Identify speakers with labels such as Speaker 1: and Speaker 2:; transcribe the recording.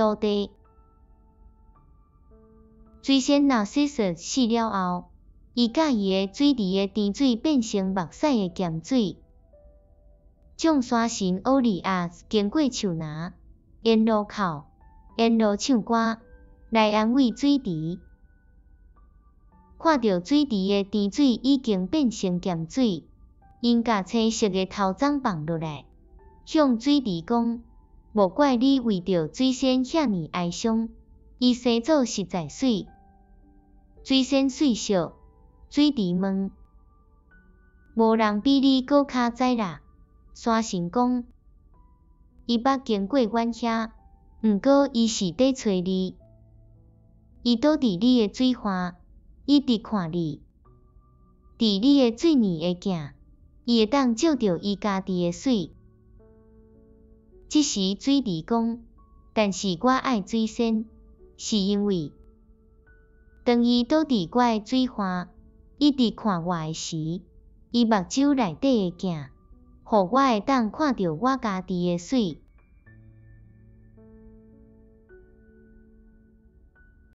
Speaker 1: 土地。水仙 Narcissus 死了後，伊佮伊的水池的甜水變成目屎的鹹水。眾山神奧利亞經過樹林，沿路哭，沿路唱歌，來安慰水池。看著水池的甜水已經變成鹹水，𪜶共青色的頭鬃放落來，向水池講：莫怪你為著水仙遐爾哀傷，伊生做實在媠。水仙媠笑，水池問：無人比你閣較知啦。山神講：伊捌經過阮遐，毋過伊是佇揣你，伊倒佇你的水岸，伊佇看你，佇你的水暝的鏡，伊會當照著伊家己的媠。這時水池講：但是我愛水仙，是因為當伊倒佇我的水岸，伊佇看我的時，伊目睭內底的鏡，予我會當看著我家己的媠。